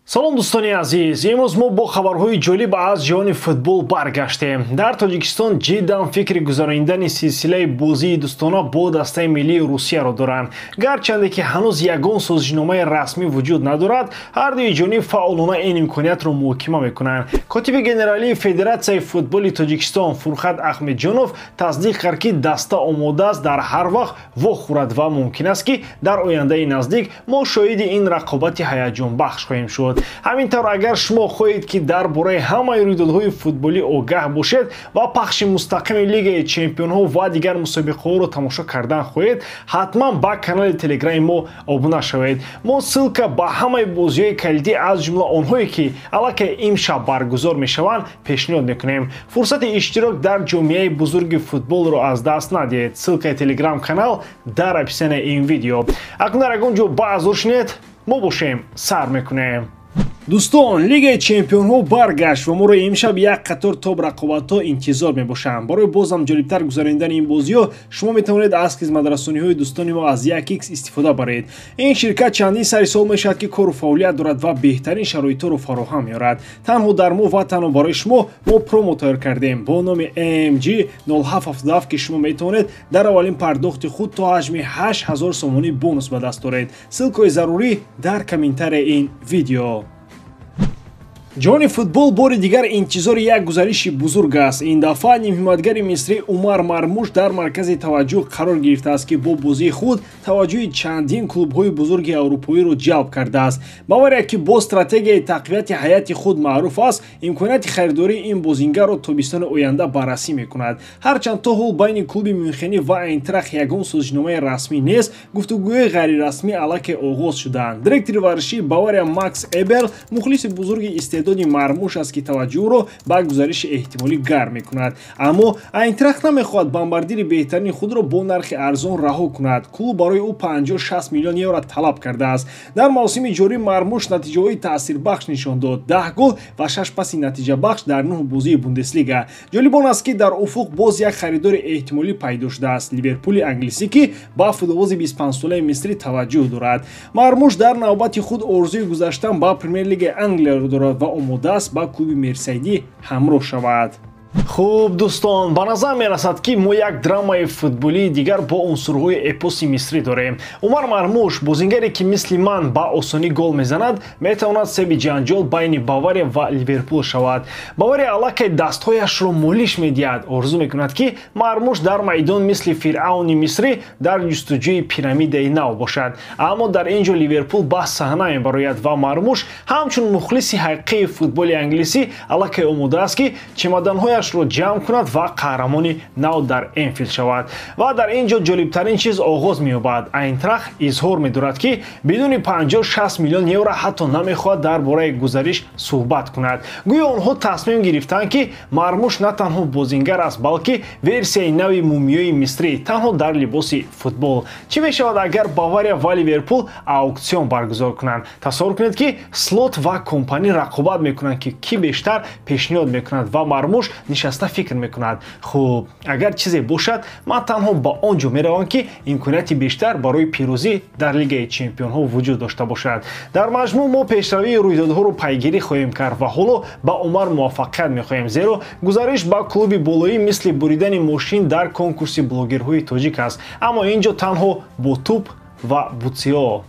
Салом, дӯстони азиз! Имрӯз мо бо хабарҳои ҷолиб аз ҷаҳони футбол баргаштем. Дар Тоҷикистон ҷиддан фикри гузаронидани силсилаи бозии дӯстона бо дастаи миллии Русияро доранд. Гарчанде ки ҳанӯз ягон созишномаи расмӣ вуҷуд надорад, ҳардуи ҷониб фаъолона ин имкониятро муҳокима мекунанд. Котиби генералии Федератсияи футболи Тоҷикистон Фурқат Ахмедҷонов тасдиқ кард, ки даста омода аст дар ҳар вақт вохӯрад ва мумкин аст, ки дар ояндаи наздик мо шоҳиди ин рақобати ҳаяҷонбахш хоҳем шуд. Ҳамин тавр, агар шумо хоҳед, ки дар бораи ҳамаи рӯйдодҳои футболӣ огаҳ бошед ва пахши мустақими Лигаи чемпионҳо ва дигар мусобиқаҳоро тамошо кардан хоҳед, ҳатман ба канали Телеграми мо обуна шавед. Мо ссылка ба ҳамаи бозиҳои калидӣ, аз ҷумла онҳое ки аллакай имшаб баргузор мешаванд, пешниҳод мекунем. Фурсати иштирок дар ҷомеаи бузурги футболро аз даст надиҳед. Ссылкаи Телеграм канал дар описанияи ин видео. Акнун дар ягон ҷо баъзур шинед, мо бошем, сар мекунем. Дӯстон, Лигаи чемпионҳо баргашт ва моро имшаб як қатор топ рақобатҳо интизор мебошанд. Барои бозам ҷолибтар гузаронидани ин бозиҳо шумо метавонед аз хизматрасониҳои дӯстони мо аз 1x истифода баред. Ин ширкат чандин сари сол мешавад, ки кору фаъолият дорад ва беҳтарин шароитҳоро фароҳам меорад. Танҳо дар мо ва танҳо барои шумо мо промо тайёр кардем бо номи AMG 0777, ки шумо метавонед дар аввалин пардохти худ то ҳаҷми 8000 сомонӣ бонус ба даст оред. Ссылкаҳои зарурӣ дар комментарияи ин видео. Ҷаҳони футбол бори дигар интизори як гузариши бузург аст. Ин дафъа нимҳимоятгари мисрӣ Умар Мармуш дар маркази таваҷҷӯҳ қарор гирифтааст, ки бо бозии худ таваҷҷӯҳи чандин клубҳои бузурги аврупоиро ҷалб кардааст. Бавария, ки бо стратегияи тақвияти ҳайати худ маъруф аст, имконияти харидории ин бозингарро тобистони оянда баррасӣ мекунад. Ҳарчанд то ҳол байни клуби Мюнхенӣ ва Айнтрахт ягон созишномаи расмӣ нест, гуфтугӯҳои ғайрирасмӣ аллакай оғоз шудаанд. Директори варзишии Бавария Макс Эберл мухлиси бузурги истеъдоди Мармуш аст, ки таваҷҷӯҳро ба гузариши эҳтимолӣ гарм мекунад. Аммо Айнтрахт намехоҳад бомбардири беҳтарини худро бо нархи арзон раҳо кунад. Клуб барои ӯ 50-60 миллион евро талаб кардааст. Дар мавсими ҷорӣ Мармуш натиҷаҳои таъсирбахш нишон дод: 10 гол ва 6 паси натиҷабахш дар 9 бозии Бундеслига. Ҷолиб он аст, ки дар уфуқ боз як харидори эҳтимолӣ пайдо шудааст: Ливерпули англисӣ, ки ба футболбози 25-солаи мисрӣ таваҷҷӯҳ дорад. Мармуш дар навбати худ орзуи гузаштан ба Премер-лигаи Англияро дорад ва омода аст ба клуби Мерсайдӣ ҳамроҳ шавад. Хуб, дӯстон, ба назар мерасад, ки мо як драмаи футболии дигар бо унсурҳои эпоси мисрӣ дорем. Умар Мармуш, бозингаре ки мисли ман ба осонӣ гол мезанад, метавонад себи ҷанҷол байни Бавария ва Ливерпул шавад. Бавария аллакай дастҳояшро молиш медиҳад, орзу мекунад, ки Мармуш дар майдон мисли фиръавни мисрӣ дар ҷустуҷӯи пирамидаи нав бошад. Аммо дар ин ҷо Ливерпул ба саҳна мебарояд ва Мармуш ҳамчун мухлиси ҳақиқии футболи англисӣ аллакай омода аст, ки чемоданҳояшро ҷамъ кунад ва қаҳрамони нав дар Энфилд шавад. Ва дар ин ҷо ҷолибтарин чиз оғоз меёбад. Айнтрахт изҳор медорад, ки бидуни 50-60 миллион евро ҳатто намехоҳад дар бораи гузариш суҳбат кунад. Гӯё онҳо тасмим гирифтанд, ки Мармуш на танҳо бозингар аст, балки версияи нави мумиёи мисрӣ, танҳо дар либоси футбол. Чӣ мешавад, агар Бавария ва Ливерпул ауксион баргузор кунанд? Тасаввур кунед, ки Слот ва Компанӣ рақобат мекунанд, ки кӣ бештар пешниҳод мекунад, ва Мармуш нишаста фикр мекунад: хуб, агар чизе бошад, ман танҳо ба он ҷо меравам, ки имконияти бештар барои пирӯзӣ дар Лигаи чемпионҳо вуҷуд дошта бошад. Дар маҷмӯъ мо пешравии рӯйдодҳоро пайгирӣ хоҳем кард ва ҳоло ба Умар муваффақият мехоҳем, зеро гузариш ба клуби болоӣ мисли буридани мошин дар конкурси блогерҳои тоҷик аст, аммо ин ҷо танҳо бо тӯб ва бутсиҳо.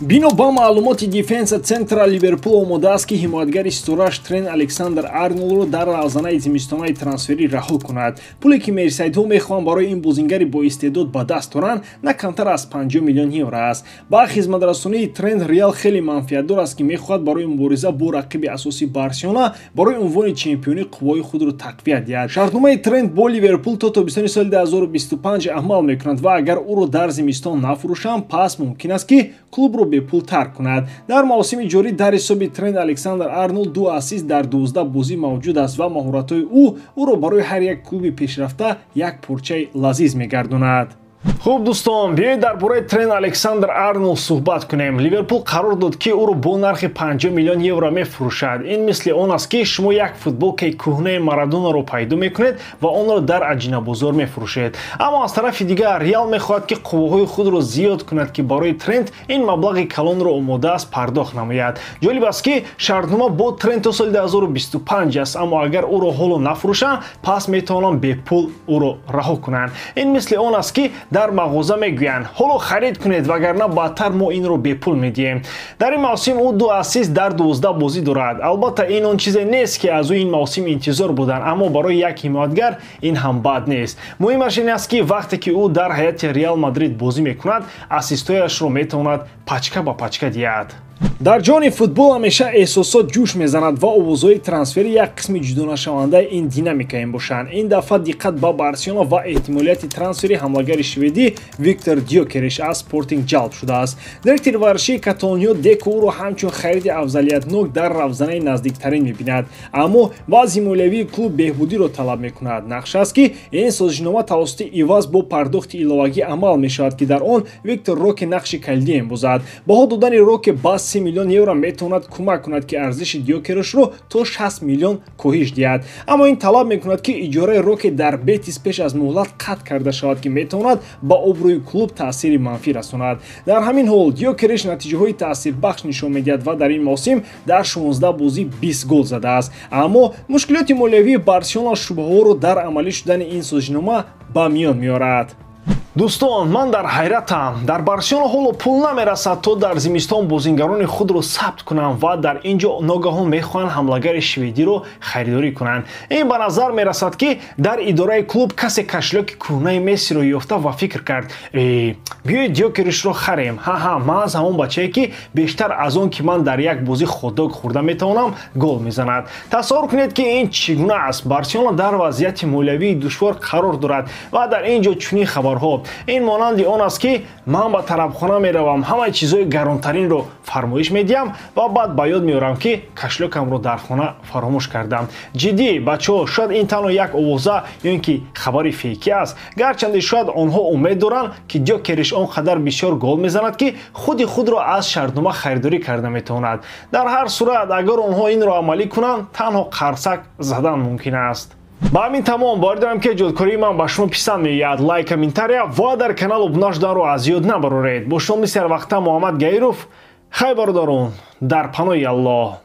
Бино ба маълумоти Дефенса Центра, Ливерпул омода аст, ки ҳимоятгари ситорааш Трент Александр Арнолдро дар равзанаи зимистонаи трансферӣ раҳо кунад. Пуле, ки мерсайдҳо мехоҳанд барои ин бозингари боистеъдод ба даст оранд, на камтар аз 50 миллион евро аст. Ба хизматрасонии Трент Реал хеле манфиатдор аст, ки мехоҳад барои мубориза бо рақиби асосӣ Барселона барои унвони чемпионӣ қувваи худро тақвият диҳад. Шартномаи Трент бо Ливерпул то тобистони соли 2025 амал мекунад ва агар ӯро дар зимистон нафурӯшанд, пас мумкин аст, ки клубро бепул тарк кунад. Дар мавсими ҷорӣ дар ҳисоби Трент Александр Арнолд ду ассист дар 12 бозӣ мавҷуд аст ва маҳоратҳои ӯ ӯро барои ҳар як клуби пешрафта як порчаи лазиз мегардонад. Хуб, дӯстон, биёед дар бораи Трент Александр Арнолд суҳбат кунем. Ливерпул қарор дод, ки ӯро бо нархи 50 миллион евро мефурӯшад. Ин мисли он аст, ки шумо як футболкаи кӯҳнаи Марадонаро пайдо мекунед ва онро дар аҷинабозор мефурӯшед. Аммо аз тарафи дигар Реал мехоҳад, ки қувваҳои худро зиёд кунад, ки барои Трент ин маблағи калонро омода аст пардохт намояд. Ҷолиб аст, ки шартнома бо Трент то соли 2025 аст, аммо агар ӯро ҳоло нафурӯшанд, пас метавонанд бепул ӯро раҳо кунанд. Ин мисли он аст, ки дар мағоза мегӯянд: «Ҳоло харид кунед, вагарна баъдтар мо инро бепул медиҳем». Дар ин мавсим ӯ ду ассист дар 12 бозӣ дорад. Албатта, ин он чизе нест, ки аз ӯ ин мавсим интизор буданд, аммо барои як ҳимоятгар ин ҳам бад нест. Муҳимаш ин аст, ки вақте ки ӯ дар ҳайати Реал Мадрид бозӣ мекунад, ассистҳояшро метавонад пачка ба пачка диҳад. Дар ҷони футбол ҳамеша эҳсосот ҷӯш мезанад ва овозҳои трансфери як қисми ҷудонашавандаи ин динамика мебошанд. Ин дафъа диққат ба Барселона ва эҳтимолияти трансфери ҳамлагари шведӣ Виктор Дёкериш аз Спортинг ҷалб шудааст. Директори варзишии каталониё Деко ӯро ҳамчун хариди афзалиятнок дар равзанаи наздиктарин мебинад, аммо вазъи молиявии клуб беҳбудиро талаб мекунад. Нақша аст, ки ин созишнома тавассути иваз бо пардохти иловагӣ амал мешавад, ки дар он Виктор Роке нақши калидӣ мебозад. Баҳо додани Роке ба 3 миллион евро метавонад кӯмак кунад, ки арзиши Дёкеришро то 60 миллион коҳиш диҳад, аммо ин талаб мекунад, ки иҷораи Роке дар Бетис пеш аз муҳлат қатъ карда шавад, ки метавонад ба обрӯи клуб таъсири манфӣ расонад. Дар ҳамин ҳол Дёкериш натиҷаҳои таъсирбахш нишон медиҳад ва дар ин мавсим дар 16 бозӣ 20 гол задааст, аммо мушкилоти молиявии Барселона шубҳаҳоро дар амалӣ шудани ин созишнома ба миён меорад. Дӯстон, ман дар ҳайратам. Дар Барселона ҳоло пул намерасад, то дар зимистон бозингарони худро сабт кунанд, ва дар ин ҷо ногаҳон мехоҳанд ҳамлагари шведиро харидорӣ кунанд. Ин ба назар мерасад, ки дар идораи клуб касе кошелёки кӯҳнаи Мессиро ёфта ва фикр кард: «Биёед, Дёкеришро харем. Ҳа-ҳа, ман аз ҳамон бачае, ки бештар аз он ки ман дар як бозӣ хот-дог хӯрда метавонам, гол мезанад». Тасаввур кунед, ки ин чӣ гуна аст. Барселона дар вазъияти молиявии душвор қарор дорад ва дар ин ҷо чунин хабарҳо. Ин монанди он аст, ки ман ба тарабхона меравам, ҳамаи чизҳои гаронтаринро фармоиш медиҳам ва баъд ба ёд меорам, ки кошелёкамро дар хона фаромӯш кардам. Ҷиддӣ, бачаҳо, шояд ин танҳо як овоза ё ин ки хабари фейкӣ аст. Гарчанде шояд онҳо умед доранд, ки Дёкериш он қадар бисёр гол мезанад, ки худи худро аз шартнома харидорӣ карда метавонад. Дар ҳар сурат, агар онҳо инро амалӣ кунанд, танҳо қарсак задан мумкин аст. Ба ҳамин тамом. Боварӣ дорам, ки эҷодкории ман ба шумо писанд меояд. Лайк, комментария ва дар канал обуна шуданро аз ёд набароред. Бо шумо мисли ҳарвақта Муҳаммад Гаиров. Хай, бародарон, дар паноҳи Аллоҳ.